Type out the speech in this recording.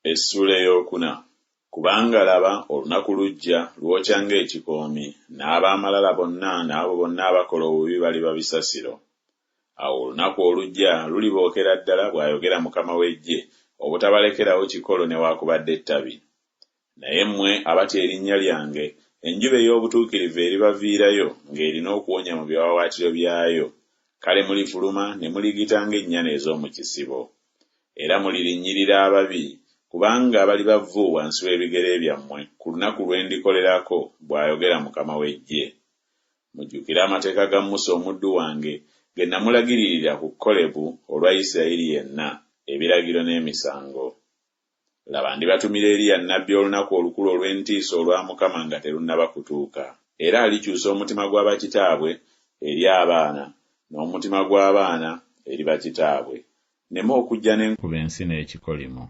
Essuula ey'okuna. Kubanga laba, olunaku lujja, lwokya ng'ekikoomi, n'ab'amalala bonna n'abo bonna abakola obubi baliba bisasiro. Awo olunaku olujja lulibookera ddala, bw'ayogera Mukama w'eggye, obutabalekerawo kikolo newakubadde ettabi. Naye mmwe abatya erinnya lyange, enjuba ey'obutuukirivu eribaviirayo ng'erina okuwonya mu biwaawaatiro byayo, kale mulifuluma ne muligita ng'ennyana ez'omu kisibo. Era mulirinnyirira ababi, kubanga baliba vvu wansi w'ebigere byammwe ku lunaku lwe ndikolerako, bw'ayogera Mukama w'eggye. Mujjukire amateeka ga Musa omuddu wange, ge namulagiririra ku Kolebu olwa Isirayiri yenna, ebiragiro n'emisango. Laba, ndibatumira Eriya nnabbi olunaku olukulu olw'entiisa olwa Mukama nga terunnaba kutuuka. Era alikyusa omutima gwa bakitaabwe eri abaana, n'omutima gw'abaana eri bakitaabwe, nneme okujja ne nkuba ensi n'ekikolimo.